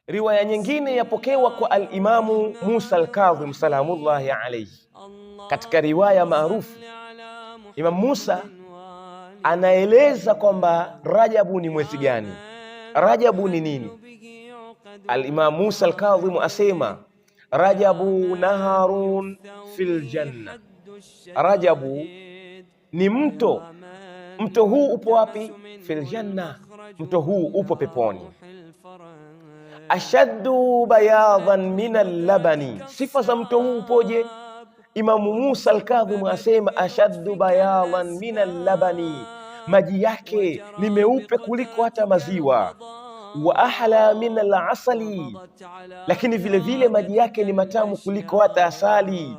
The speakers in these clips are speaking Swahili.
Riwaya nyingine yapokewa kwa Alimamu Musa Alkadhim salamullahi alayhi. Katika riwaya maarufu, Imam Musa anaeleza kwamba Rajabu ni mwezi gani, Rajabu ni nini. Alimamu Musa Alkadhim asema Rajabu naharun fil janna, Rajabu ni mto. Mto huu upo wapi? Fil janna, mto huu upo peponi. Ashaddu bayadhan min allabani, sifa za mto huu upoje? Imamu Musa Alkadhimu asema ashaddu bayadhan min allabani, maji yake ni meupe kuliko hata maziwa. Wa ahla min alasali, lakini vile vile maji yake ni matamu kuliko hata asali.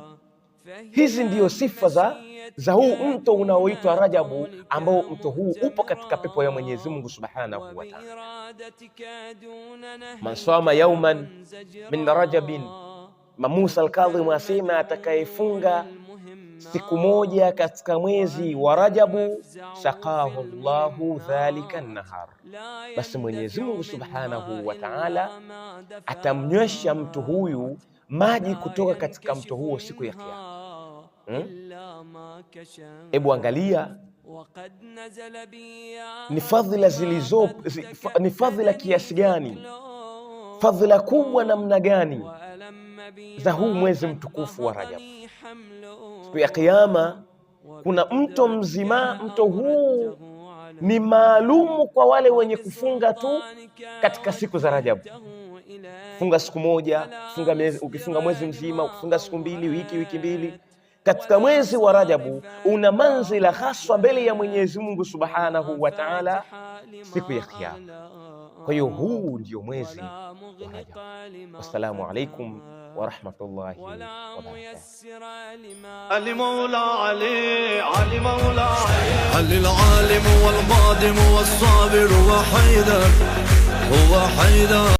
Hizi ndiyo sifa za huu mto unaoitwa Rajabu, ambao mto huu upo katika pepo ya Mwenyezi Mungu Subhanahu wa Ta'ala. Man sama yauman min rajabin, Musa Alkadhim asema atakayefunga siku moja katika mwezi wa Rajabu, sakahu Allahu dhalika nahar, basi Mwenyezi Mungu Subhanahu wa Ta'ala atamnywesha mtu huyu maji kutoka katika mto huo siku ya Kiyama. Hebu angalia ni fadhila zilizopo, ni fadhila kiasi gani, fadhila kubwa namna gani za huu mwezi mtukufu wa Rajab. Siku ya Kiyama kuna mto mzima. Mto huu ni maalumu kwa wale wenye kufunga tu katika siku za Rajab. Funga siku moja, funga mwezi, ukifunga mwezi mzima, ukifunga siku mbili, wiki wiki mbili katika mwezi wa Rajabu una manzila haswa mbele ya Mwenyezi Mungu Subhanahu wa Ta'ala siku ya Kiyama. Kwa hiyo huu ndio mwezi wa Rajab. Wassalamu alaikum wa rahmatullahi wa barakatuh. Ali Mola Ali, Ali Mola Ali, al-alim wal-qadim was-sabir wa haidar, huwa haidar.